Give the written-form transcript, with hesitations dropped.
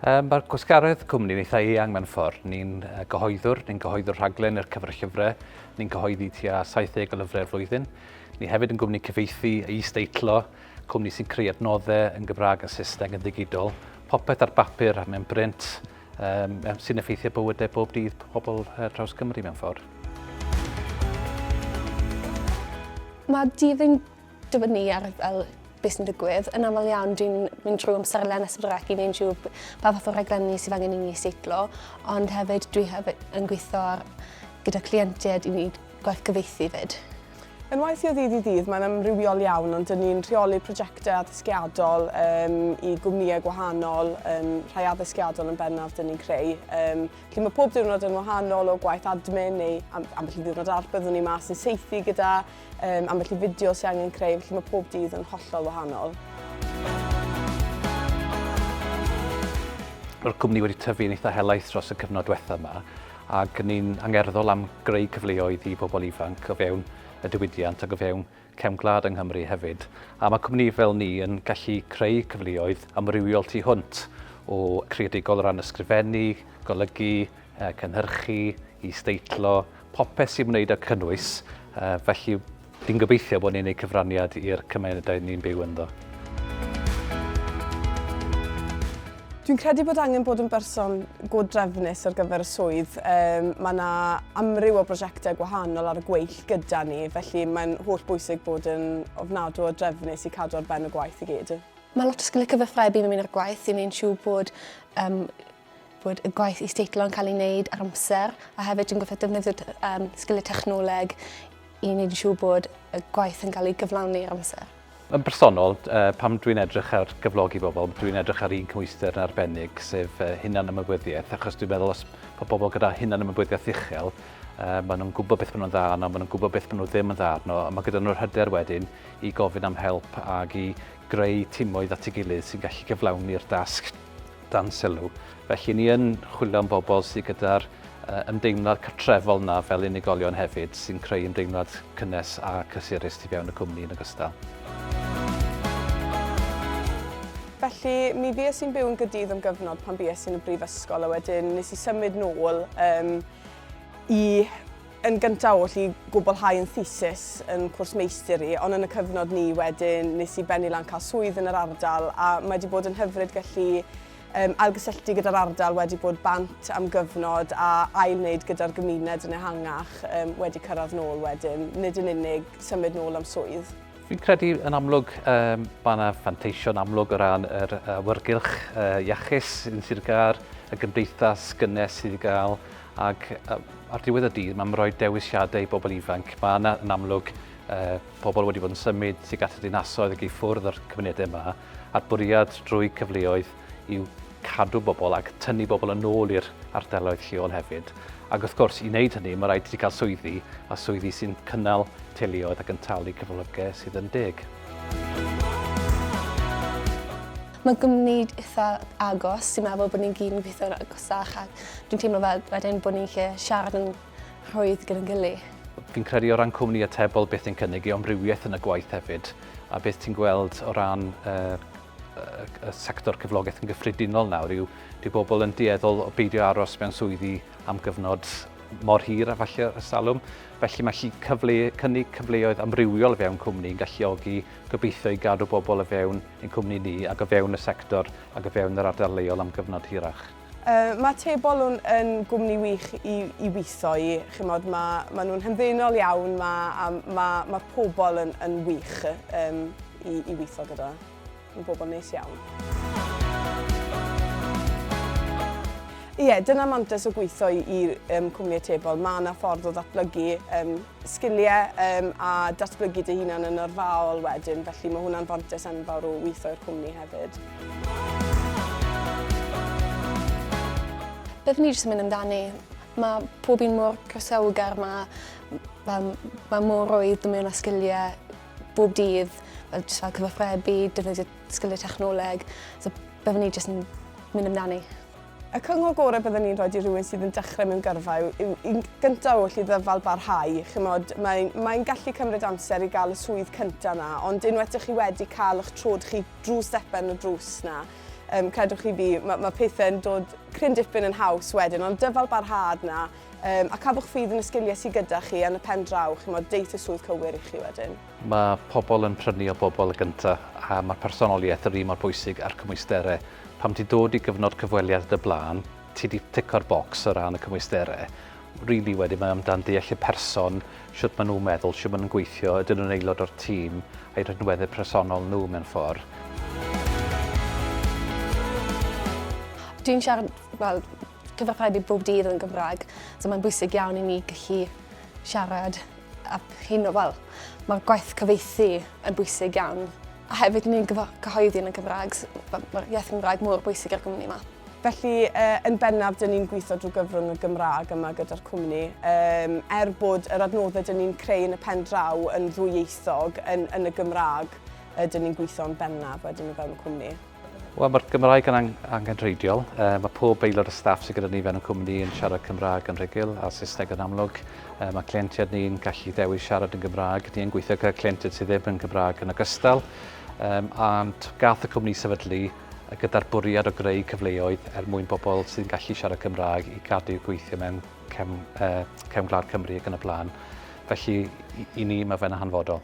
Um, Mae'r gwasgaredd cwmni'n eitha eang mewn ffordd. Ni'n gyhoeddwr, ni'n gyhoeddwr rhaglen i'r cyfer llyfrau, ni'n cyhoeddi tua 70 o lyfrau'r flwyddyn. Ni hefyd yn gwmni cyfieithu a is-deitlo, cwmni sy'n creu adnoddau yn Gymraeg a Saesneg yn ddigidol, popeth ar bapur a mewn brint, um, sy'n effeithio bywydau bob dydd pobl uh, draws Cymru mewn ffordd. Mae dydd yn dibynnu ar fel beth sy'n digwydd. Yn aml iawn dwi'n mynd trwy amserlen S4C i wneud siŵr pa fath o raglenni sydd angen i ni seitlo, ond hefyd dwi hefyd yn gweithio ar, gyda cleientiaid i wneud gwaith cyfieithu fyd. Yn waith i o ddydd i ddydd, mae'n amrywiol iawn, ond dyn ni'n rheoli prosiectau addysgiadol um, i gwmnïau gwahanol, um, rhai addysgiadol yn bennaf dyn ni'n creu. Um, felly mae pob diwrnod yn wahanol o gwaith admin neu am, ambell i ddiwrnod arall byddwn ni mas yn seithi gyda um, ambell i fideo sy'n angen creu, felly mae pob dydd yn hollol wahanol. Mae'r cwmni wedi tyfu yn eitha helaeth dros y cyfnod diwetha yma ac ni'n angerddol am greu cyfleoedd i bobl ifanc o fewn y diwydiant ac o fewn cefn gwlad yng Nghymru hefyd. A mae cwmni fel ni yn gallu creu cyfleoedd amrywiol tu hwnt o creadigol o ran ysgrifennu, golygu, cynhyrchu, is-deitlo, popeth sy'n wneud â cynnwys, felly fi'n gobeithio bod ni'n gwneud cyfraniad i'r cymunedau ni'n byw ynddo. Dwi'n credu bod angen bod yn berson go drefnus ar gyfer y swydd. Um, mae yna amryw o brosiectau gwahanol ar y gweill gyda ni, felly mae'n holl bwysig bod yn ofnadw o drefnus i cadw ar ben y gwaith i gyd. Mae lot o sgiliau cyfathrebu yn mynd i'r gwaith i wneud siŵr bod um, bod y gwaith is-deitlo yn cael ei wneud ar amser a hefyd dwi'n gorfod defnyddio um, sgiliau technoleg i wneud yn siŵr bod y gwaith yn cael ei gyflawni ar amser. Yn bersonol, uh, pam dwi'n edrych ar gyflogi bobl, dwi'n edrych ar un cymhwyster yn arbennig, sef uh, hunan ymwybyddiaeth, achos dwi'n meddwl os bod bobl gyda hunan ymwybyddiaeth uchel, uh, maen nhw'n gwybod beth maen nhw'n dda arno, maen nhw'n gwybod beth maen nhw ddim yn dda arno, a mae gyda nhw'r hyder wedyn i gofyn am help ac i greu timoedd at ei gilydd sy'n gallu gyflawni'r dasg dan sylw. Felly ni yn chwilio am bobl sydd gyda'r ymdeimlad cartrefol 'na fel unigolion hefyd, sy'n creu ymdeimlad cynnes a cysurus tu fewn y cwmni yn ogystal. Felly, mi fues i'n byw yn Gaerdydd am gyfnod pan bues i'n y brifysgol a wedyn nes i symud nôl um, i Yn gyntaf oll i gwblhau yn thesis yn cwrs meistr i, ond yn y cyfnod ni wedyn nes i bennu lan cael swydd yn yr ardal a mae wedi bod yn hyfryd gallu um, ailgysylltu gyda'r ardal wedi bod bant am gyfnod a ail-wneud gyda'r gymuned yn ehangach um, wedi cyrraedd nôl wedyn, nid yn unig symud nôl am swydd. Fi'n credu yn amlwg um, mae yna fanteision amlwg o ran yr awyrgylch uh, iachus yn Sir Gâr, y gymdeithas gynnes sydd i gael, ac uh, ar diwedd y dydd mae'n rhoi dewisiadau i bobl ifanc. Mae yna yn amlwg uh, pobl wedi bod yn symud tuag at y dinasoedd ac i ffwrdd o'r cymunedau yma, a'r bwriad drwy cyfleoedd yw cadw bobl ac tynnu bobl yn ôl i'r ardaloedd lleol hefyd. Ac wrth gwrs, i wneud hynny, mae rhaid i ti cael swyddi, a swyddi sy'n cynnal teuluoedd ac yn talu cyflogau sydd yn deg. Mae'n gwmni eitha agos, sy'n meddwl bod ni'n gyd yn gweithio'n agosach a dwi'n teimlo fel wedyn bod ni'n lle siarad yn rhwydd gyda'n gilydd. Fi'n credu o ran cwmni atebol beth ni'n cynnig yw amrywiaeth yn y gwaith hefyd, a beth ti'n gweld o ran uh, y sector cyflogaeth yn gyffredinol nawr yw dyw bobl yn dueddol o beidio aros mewn swyddi am gyfnod mor hir a falle ers talwm. Felly mae gallu cyfle, cynnig cyfleoedd amrywiol o fewn cwmni yn galluogi gobeithio i gadw bobl o fewn ein cwmni ni ac o fewn y sector ac o fewn yr ardal leol am gyfnod hirach. Uh, mae Tebol yn, yn gwmni wych i, i weithio i. Chymod, mae, mae nhw'n hamddenol iawn, mae, a mae, mae'r pobl yn, yn wych um, i, i weithio gyda. Yn bobl neis iawn. Ie, yeah, dyna mantais o gweithio i, i um, cwmni atebol. Mae yna ffordd o ddatblygu um, sgiliau um, a datblygu dy hunan yn yrfaol wedyn, felly mae hwnna'n fantais enfawr o weithio i'r cwmni hefyd. Byddwn ni jyst yn mynd amdani. Mae pob un mor croesawgar, mae, mae, mae mor rwydd mewn â sgiliau bob dydd, fel jyst fel cyfathrebu, defnyddio sgiliau technoleg. So byddwn ni jyst yn mynd amdani. Y cyngor gorau byddwn ni'n rhoi i rhywun sydd yn dechrau mewn gyrfa yw, yw yn gyntaf oll i ddyfal barhau. Chymod, mae'n mae gallu cymryd amser i gael y swydd cyntaf na, ond unwaith ydych chi wedi cael eich trod chi drwy stepen y drws na, Um, credwch chi fi, mae ma pethau'n dod cryn dipyn yn haws wedyn, ond dyfal barhad na, um, a cadwch ffydd yn y sgiliau sydd gyda chi yn y pen draw, chimod, deith y swydd cywir i chi wedyn. Mae pobl yn prynu o bobl y gyntaf a mae'r personoliaeth yr un mor bwysig â'r cymwysterau. Pam ti'n dod i gyfnod cyfweliad dy blaen, ti wedi tico'r bocs o ran y cymwysterau. Really wedyn mae amdan deall y person, shwt maen nhw'n meddwl, shwt maen nhw'n gweithio, ydyn nhw'n aelod o'r tîm, a'i rhinweddau personol nhw mewn ffordd. Dwi'n siarad, wel, cyfathrebu bob dydd yn Gymraeg, so mae'n bwysig iawn i mi gallu siarad a hyn o, wel, mae'r gwaith cyfieithu yn bwysig iawn. A hefyd ni'n cyhoeddi yn y Gymraeg, mae'r iaith Gymraeg mor bwysig i'r gwmni yma. Felly, yn bennaf, dyn ni'n gweithio drwy gyfrwng y Gymraeg yma gyda'r cwmni. Um, er bod yr adnoddau dyn ni'n creu yn y pen draw yn ddwyieithog yn, yn y Gymraeg, dyn ni'n gweithio yn bennaf wedyn o fewn y cwmni. Wel, mae'r Gymraeg yn ang angenrheidiol. Mae pob aelod o staff sydd gyda ni fewn y cwmni yn siarad Cymraeg yn rhugl a Saesneg yn amlwg. Mae cleientiaid ni'n gallu dewis siarad yn Gymraeg. Ni yn gweithio gyda cleientiaid sydd ddim yn Gymraeg yn ogystal. Um, and gath y cwmni sefydlu gyda'r bwriad o greu cyfleoedd er mwyn bobl sydd yn gallu siarad Cymraeg i gadw gweithio mewn cefn, uh, cefn gwlad Cymru ac yn y blaen. Felly, i, i ni, mae fe'n hanfodol.